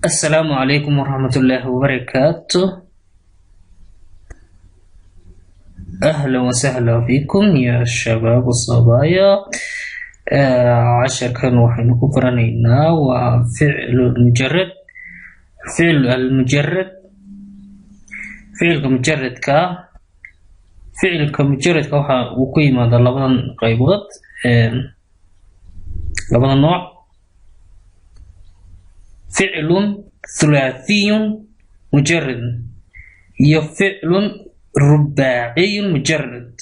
Assalaamu calaykum waraxmatullaahi wabarakaatu. Ahlan wasahlan fikum ya shabaab wasabaaya. Casharkan waxaynu ku baranaynaa waa ficlu mujarad, ficlu almujarad, ficilka mujaradka. Ficilka mujaradka waxa uu ku yimaadaa labadan qaybood, labada nooc: ficlun thulathiyun mujarad iyo ficlun rubaaciyun mujarad.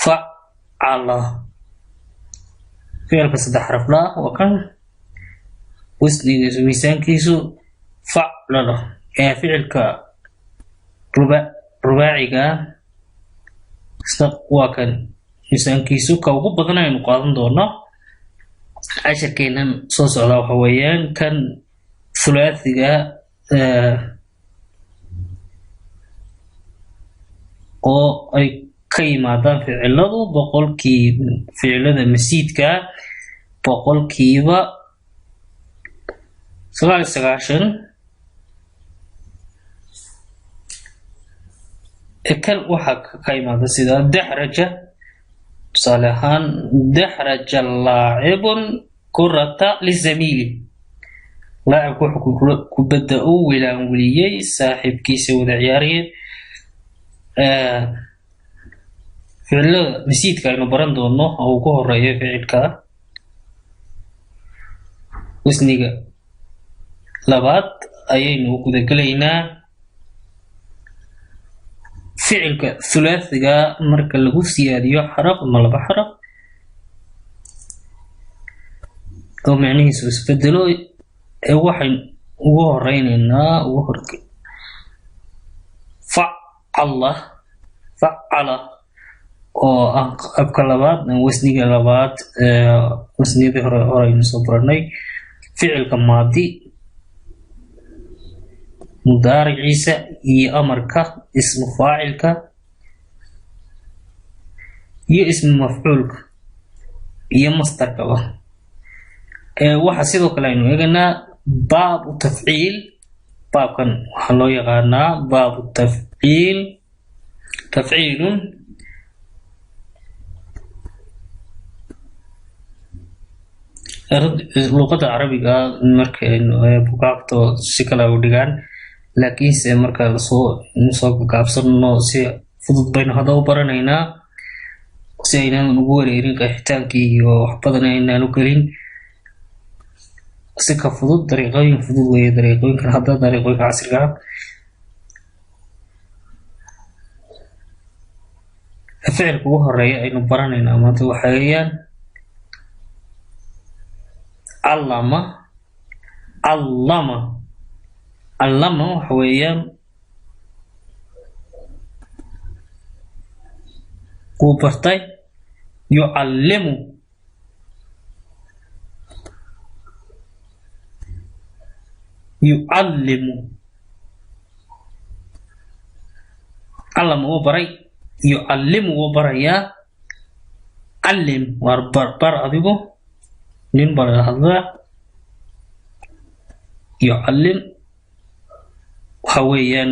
Facala, ficilka saddex xarafla ah waa kan wasnigiisu miisaankiisu faclala. Ee ficilka rubaaciga isna waa kan miisaankiisu ka ugu badan aynu qaadan doono casharkeenan soo socda waxa weeyaan kan thulaathiga, oo ay ka yimaadaan ficiladu boqolkiiba, ficilada masiidka 99%. Kan waxaa ka yimaada sida daxraja, tusaale ahaan daxraja laacibun kurata lizamiili, laacibku wuxuu kubadda u wilaanwiliyey saaxiibkiisa wada ciyaarayeen. Ficilada masiidka aynu baran doono oo ugu horeeyo ficilka wasniga labaad ayaynu gudagelaynaa. Ficilka thulaathiga marka lagu siyaadiyo xaraf ama laba xaraf oo micnihiisu isbedelo, ee waxaynu ugu horeyneynaa ugu hor facala, facala oo ah qabka labaad, wasniga labaad, wasniyadii hore aynu soo baranay. Ficilka maadi mudaariciisa iyo amarka, ismu faacilka iyo ismu mafcuulka iyo mastarkaba. Waxaa sidoo kale aynu eeganaa baabu tafciil. Baabkan waxaa loo yaqaanaa baabu tafciil, tafciilun luqadda carabiga markaynu bugaagto si kale u dhigaan, laakiinse marka lasoo soo gaabsano si fudud baynu hadda u baranaynaa, si aynaan ugu wareerin qeexitaankii iyo wax badan aynaan u gelin. Si ka fudud, dariiqooyin fudud weeye dariiqooyinkan hadda, dariiqooyinka casriga ah. Ficilka ugu horeeya aynu baranaynaa maanta waxa weeyaan callama. Callama, callama waxa weeyaan wuu bartay, yucallimu, yucallimu. Callama wuu baray, yucallimu wuu barayaa. Callim waar bar adigu, nin baa lala hadlaa. Yucallim waxa weeyaan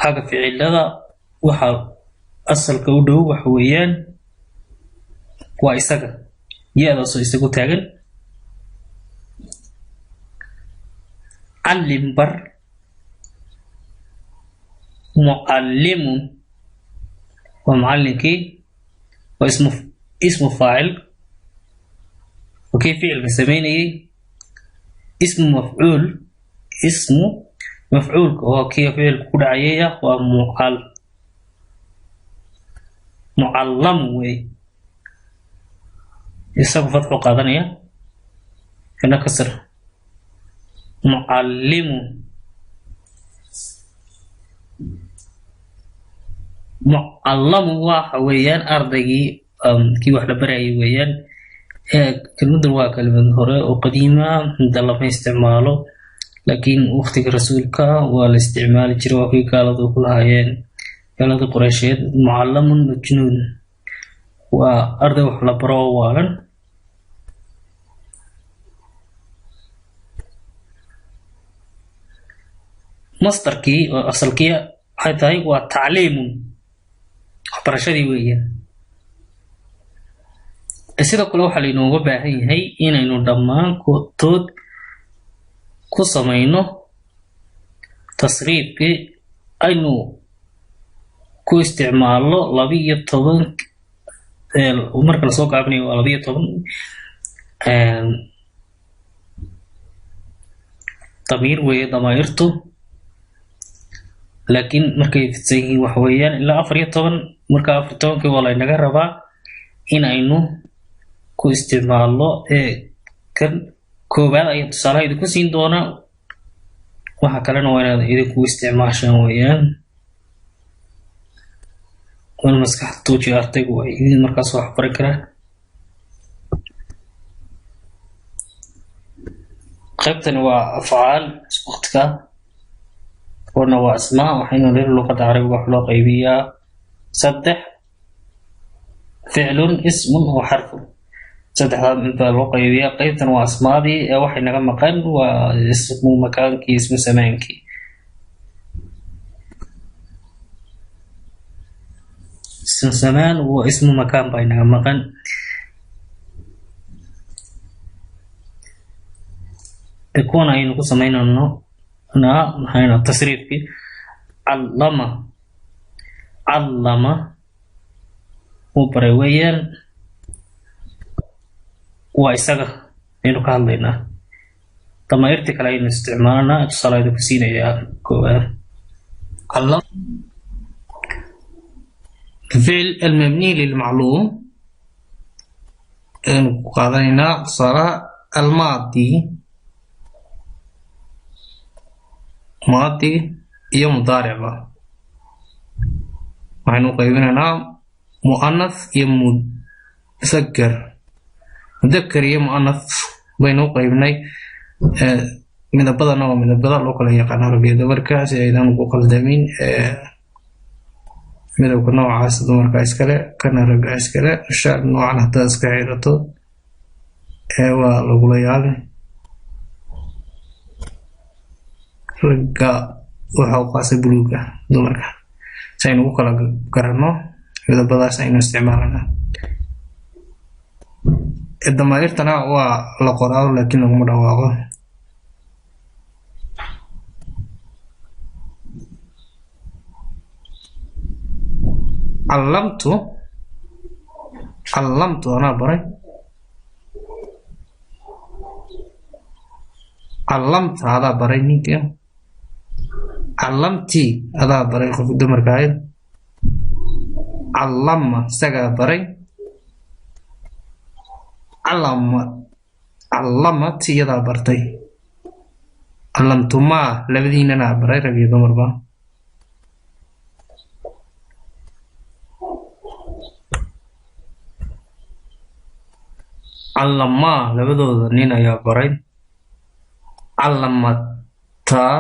xagga ficilada waxa asalka u dhow waxa weeyaan waa isaga, ya-daasoo isagu taagan. Callim bar, mucallimun waa mucallinkii, waa ismu faacil oo kii ficilka sameynayay. Ismu mafcuul, ismu mafcuulka oo kii ficilka ku dhacayay ah waa mucallamu wey, isagu fatxu qaadanaya kana kasr. Mucallimu, mucallamu waxa weeyaan ardaygii, kii wax la barayay weeyaan. Kelmadan waa kelimad hore oo qadiima, hadda lama isticmaalo, laakiin waqtiga rasuulka waa la isticmaali jiray. Waa kii gaaladu ku lahaayeen, gaaladii Qureysheed, mucallamun majnuun, waa arday wax la baro oo waalan. Masdarkii oo asalkii waxay tahay waa tacliimun, waxbarashadii weeyaan. Sidoo kale waxaa lainooga baahan yahay inaynu dhammaantood ku samayno tasriifkii aynu ku isticmaalno 12. Marka lasoo gaabinayo waa 12 damiir weeye damaa'irtu, laakiin markay fidsan yihiin waxa weeyaan ilaa 14. Marka 14kii waa laynaga rabaa in aynu ku isticmaalno. Kan koowaad ayaa tusaalaha idinku siin doonaa, waxa kalena waa inaad idinku isticmaashaan weeyaan. Waana maskaxda tuujiyo ardaygu ay idin markaas wax baran karaa. Qaybtani waa afcaal waqtiga, kuwana waa asmaa. Waxaynu niri luqadda carabiga wax loo qaybiyaa 3: ficlun, ismun oo xarfun. Saddexdaa mid baa loo qaybiyaa. Qaybtan waa asmaadii ee waxay naga maqan waa ismu makaankii, ismu zamaankii. Ismu zamaan waa ismu makaan baa inaga maqan. Kuwan aynu ku samaynayno maxayna tasriifkii callama, callama uu baray weeyaan, waa isaga aynu ka hadlaynaa. Damaa'irtii kale aynu isticmaalnaa. Tusaale idinku siinayaa koowaad: الفعل المبني للمعلوم aynu ku qaadanaynaa tusaalaha almaadi, maadi iyo mudaaricba waxaynu u qaybinaynaa mu'anath iyo mudakkar. Mudakkar iyo mu'anath baynu u qaybinay. Midabadana waa midabada loo kala yaqaan rag iyo dumarka, si aydan ugu qaldamin. Midabka noocaas dumarka iskale, kana ragga iskale. Shaar noocan haddaad iska xirato waa lagula yaabi. Ragga waxa u qaasa buluuga, dumarka. Si aynu ugu kala garanno midabadaas aynu isticmaalanaa. Damaa'irtana waa la qoraa laakiin laguma dhawaaqo. Callamtu, callamtu anaa baray. Callamta adaa baray ninka. Callamtii adaa baray qofka dumarka ahayd. Callama isagaa baray. Callama, callamat iyadaa bartay. Callamtumaa labadiinanaa baray, rag iyo dumarba. Callamaa labadooda nin ayaa baray. Callamataa,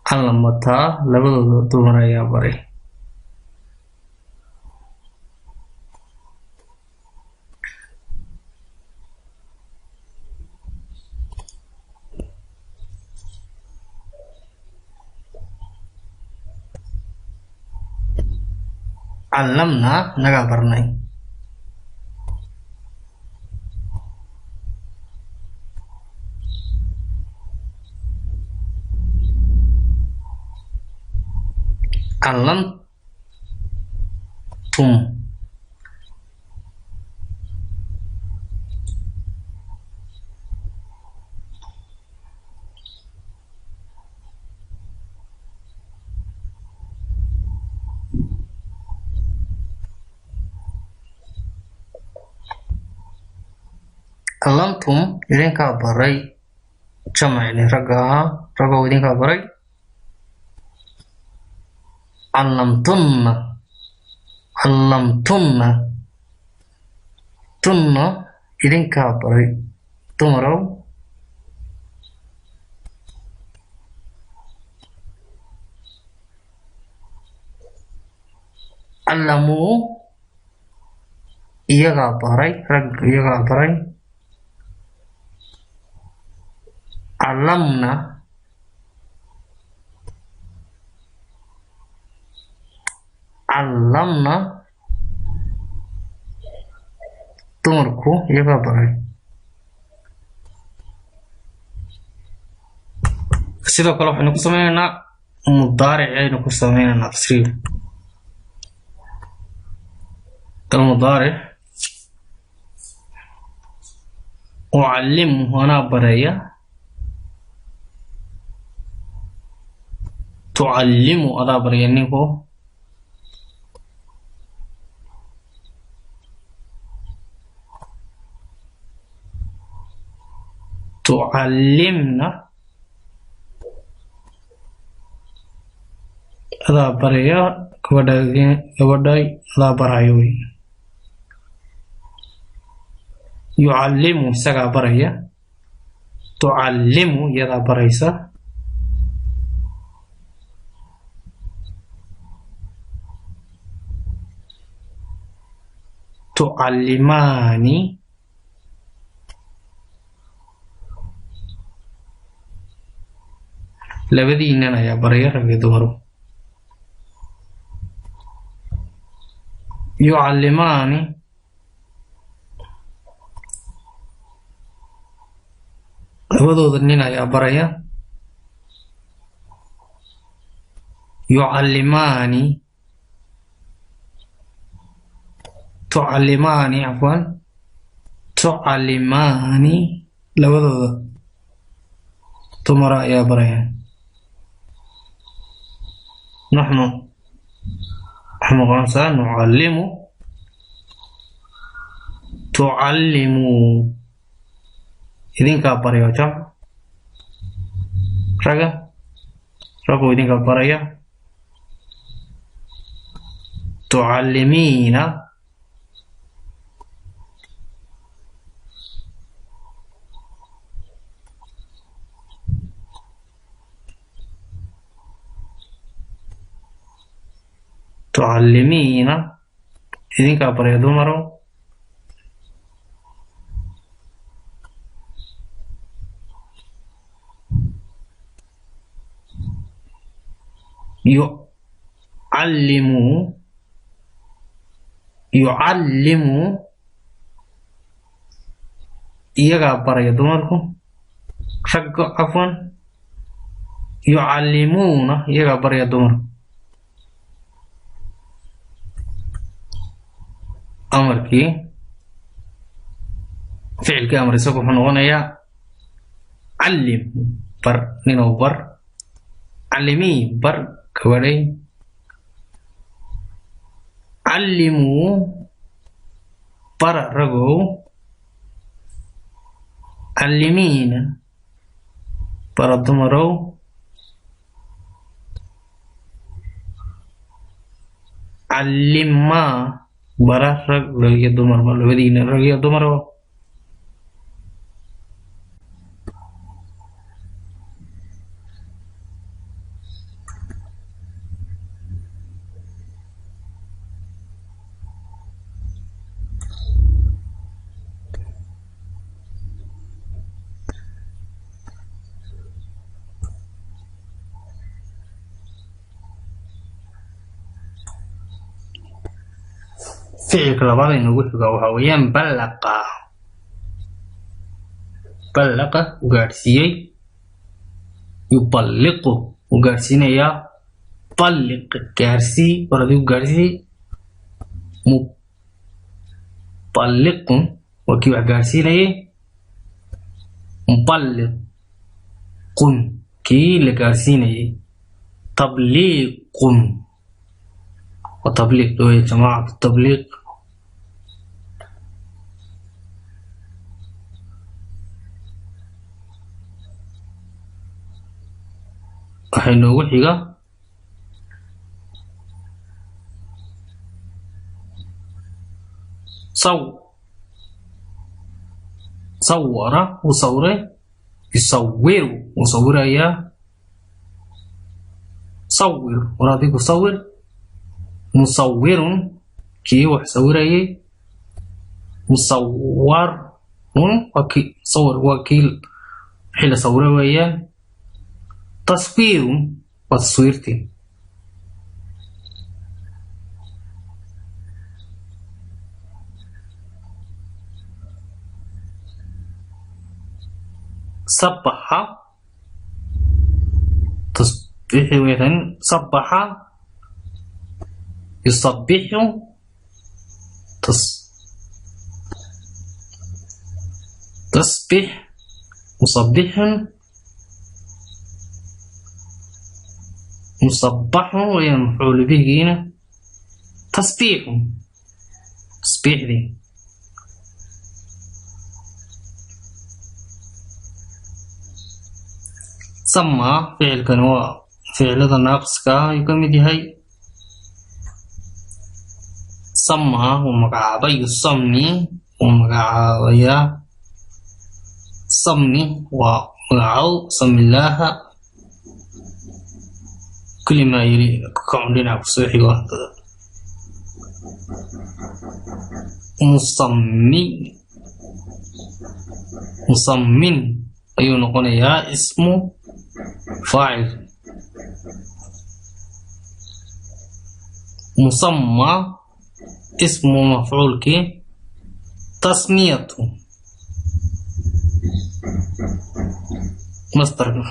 callamataa labadooda dumar ayaa baray. Callamnaa nagaa barnay. Callamtum callamtum idinkaa baray, jamacni ragga ahaa, raggow idinkaa baray. Callamtunna, callamtunna tunna idinkaa baray dumarow. Callamuu iyagaa baray, rag iyagaa baray. Callamna Callamna dumarku iyagaa baray. Sidoo kale waxaynu ku sameynaynaa mudaaric, aynu ku sameynaynaa tasriif. Almudaaric ucallimuhu anaa baraya, tucallimu adaa baraya ninku, tucallimna adaa baraya gabadhay adaa barayo wey. Yucallimu isagaa baraya, tucallimu iyadaa baraysa. Tucallimaani labadiinan ayaa baraya, rag iyo dumaru. Yucallimaani labadooda nin ayaa baraya. Yucallimaani tucallimaani cafwan tucallimaani labadooda dumara ayaa baraya. Naxnu waxay noqonaysaa nucallimu, tucallimu idinkaa baraya, jamc raga, raguu idinkaa baraya. Tucallimiina tucallimiina idinkaa baraya dumarow. Yucallimu yucallimu iyagaa baraya dumarku, ragga cafwan. Yucallimuuna iyagaa baraya dumarku. Amarkii ficilkii amar isagu wuxuu noqonayaa callim bar, ninow bar, callimii bar gabadhay, callimuu bara ragow, callimiina bara dumarow, callimaa bara rag iyo dumarba, labadiina rag iyo dumarba. Ficilka labaad ee noogu xiga waxa weeyaan ballaqa. Ballaqa u gaadhsiiyey, yuballiqu u gaadhsiinayaa, balliq gaarsii, war adigu gaarsii, muballiqun waa kii wax gaadhsiinayay, muballiqun kii la gaadhsiinayay, tabliiqun wa tabliiq wey jamaacatu tabliiq. Waxay noogu xiga saw sawara wuu sawiray, yusawiru wuu sawirayaa, sawir war adigu sawir, musawirun kii wax sawirayay, musawarun waa kii sawir, waa kii wixii la sawiray weeyaan, taswiirun waa taswiirtii. Sabaxa tasbiixi weeyaan, sabaxa yusabixu tasbix musabbixun musabbaxun weeyaan mafcuul bihigiina tasbiixun tasbiixdii. Sama ficilkani waa ficilada naaqiska ah ayuu ka mid yahay. Sama wuu magacaabay, yusami wuu magacaabayaa. Sami waa magacow, samilaaha kulli maa yiri kacun dhinaca kusoo xigo. Musami musammin ayuu noqonayaa ismu faacil. Musamma ismu mafcuulkii tasmiyatu masdarka.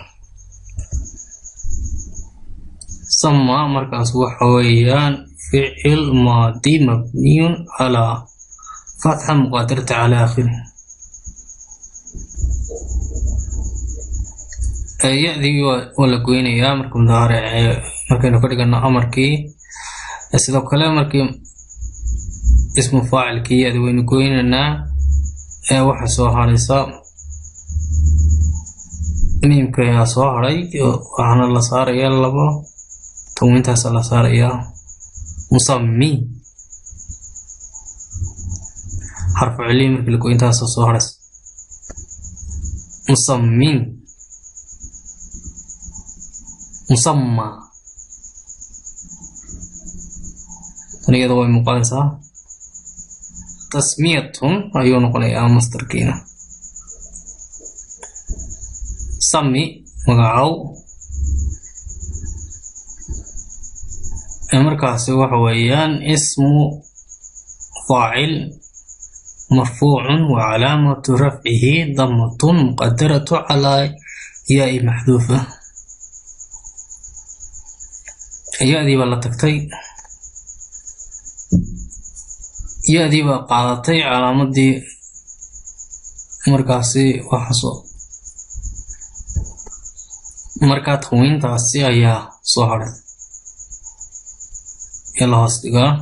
Sama markaas waxa weeyaan ficil maadi mabniyun calaa fatxa muqaadarata cala aakhirih. Ya-dii waa la goynayaa marka mudaaric markaynu ka dhigano amarkii. Sidoo kale markii ismu faacilkii ya-da waynu goynaynaa, waxa soo haraysa miimka ayaa soo haray, waxaana la saarayaa labo tanwiintaasa la saarayaa musami xarfu celiyi markii la goyo intaasa soo haraysa musammin musamma. Tan iyada way muuqanaysaa tasmiyatun ayuu noqonayaa masdarkiina. Sami magacow markaasi waxa weeyaan ismu faacil marfuucun wa calaamatu rafcihi damatun muqadaratu calaa yaai maxduufa. Ya-dii baa la tagtay, ya-dii baa qaadatay calaamadii markaasi waxasoo markaa tanwiintaasi ayaa soo haray ee la hoos dhigaa.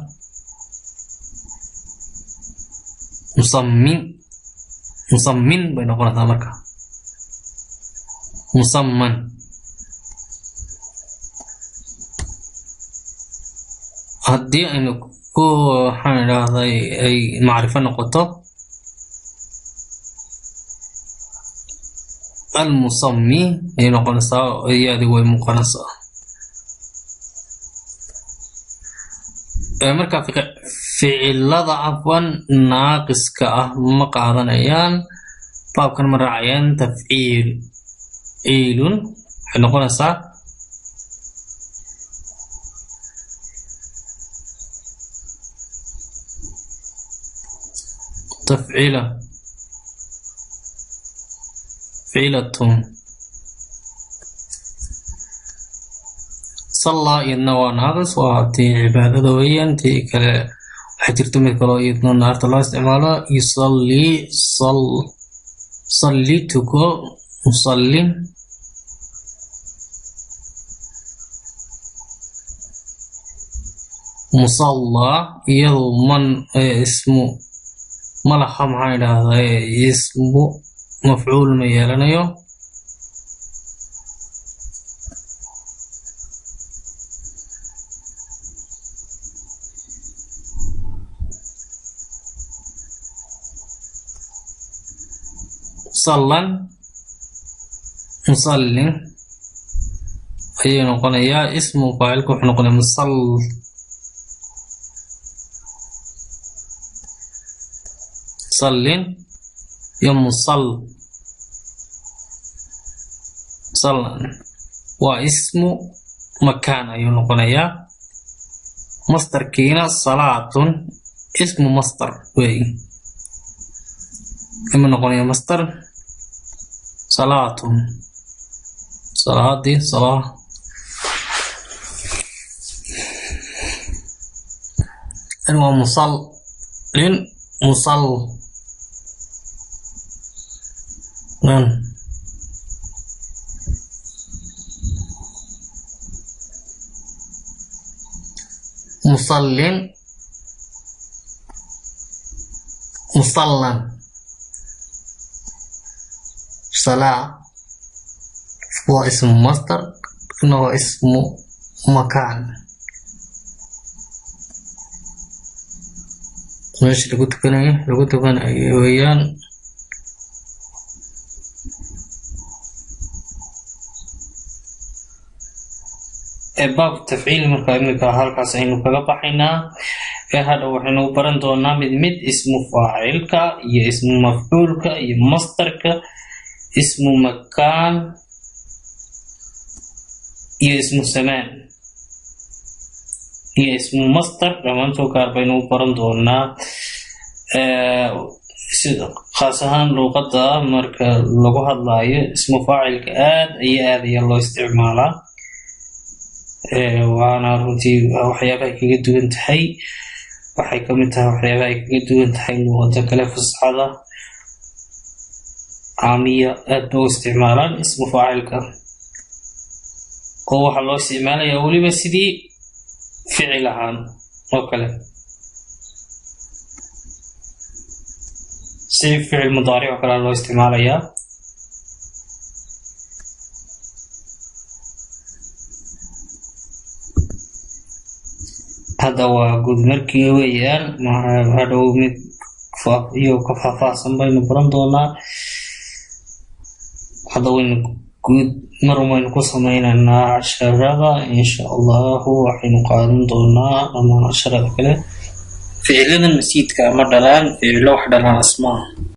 Musammin musammin bay noqonaysaa marka musamman. Haddii aynu ku waxaan idhaahday ay macrifo noqoto almusami ayay noqonaysaa, ya-di way muuqanaysaa. Marka ficilada afwan naaqiska ah ma qaadanayaan baabkan, ma raacayaan tafciil ciilun waxay noqonaysaa tafciila ficilatun. Sallaa iyadna waa naaqis, waa tii cibaadada weeyaan. Tii kale waxaa jirta mid kaloo iyadna naarta loo isticmaalo, yusallii sal salli tuko musallin musallaa. Iyadu man ismu malaha maxaan idhaahdaa ismu mafcuul ma yeelanayo. Musallan musallin ayuu noqonayaa ismu faacilka wuxuu noqonayaa musall musallin iyo musall musallan waa ismu makaan ayuu noqonayaa. Masdarkiina salaatun ismu masdar weey, ima noqonaya masdar. Salaatun, salaadii, salaa. Kan waa musallin, musal nan, musallin, musallan. Salaa waa ismu masdar, kana waa ismu makaan, meesha lagu tukanayo, lagu tukanayo weeyaan. Baab tafciil marka iminka halkaas aynu kaga baxaynaa. Hadhow waxaynu baran doonaa mid mid ismu faacilka iyo ismu mafcuulka iyo masdarka, ismu makaan iyo ismu samaan iyo ismu masdar, dhammaantood gaar baynu u baran doonaa. Sida khaas ahaan luuqadda marka lagu hadlaayo ismu faacilka aad iyo aad ayaa loo isticmaalaa, waana runtii waxyaabahay kaga duwan tahay, waxay kamid tahay waxyaabaha ay kaga duwan tahay luuqada kale fasaxada. Caamiya aad ba u isticmaalaan ismu faacilka, oo waxaa loo isticmaalaya weliba sidii ficil ahaan oo kale, si ficil mudaaric oo kale loo isticmaalayaa. Hadda waa guud markii weeyaan, hadhow mid iyo ka faahfaahsan baynu baran doonaa. Hadda waynu guud mar waynu ku sameynaynaa casharada, insha allahu waxaynu qaadan doonaa dhammaan casharada kale. Ficiladan masiidka ma dhalaan ficilo, wax dhalaan asmaa.